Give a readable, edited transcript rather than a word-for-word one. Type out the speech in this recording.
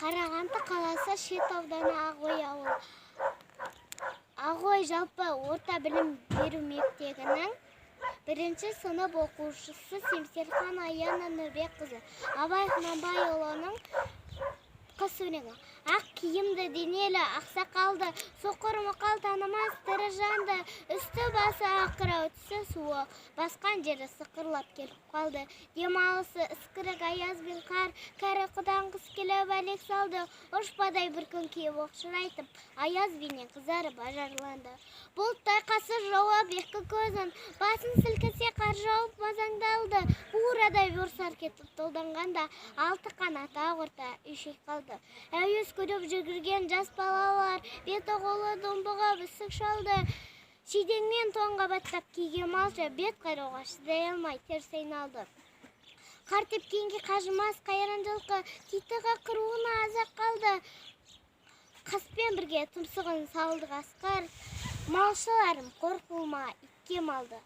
Қарағанды қаласы, Шет ауданы, Ағой ауылы. Ағой жалпы орта білім беру мектебінің бірінші сынып оқушысы Семсерхан Аяна Нұрбекқызы. Абай Құнанбайұлының «Қыс» өлеңі. Ақ киімді, денелі, ақсақалды, соқыр мұқал танымас тірі жанды. Үсті басы ақырау, түсі суық, басқан жері сықырлап келіп қалды. Демалысы ісірік аяз бен қар, кәрі құдаң қыс келіп әлек салды. Ұшпадай бір күн киіп оқшырайтып, аязбенен қызарып ажарланды. Бұлттай қасы жауап екі көзін, басын сілкісе, қар жауып мазаңдалды. Бурадай борсар кетіп долданғанда, алты қанат ақ орта үйшек қалды. Әуес көріп жүгірген жас балалар, беті қолы домбығып үсік шалды. Шидеңмен тоңға баттап киген малшы бет қарауға шыдай алмай теріс айналды. Қар тепкенге қажымас қайран жылқы титығы қыруына аз-ақ қалды. Қаспен бірге тұмсығын салды қасқыр. Малшыларым, қор қылма итке малды.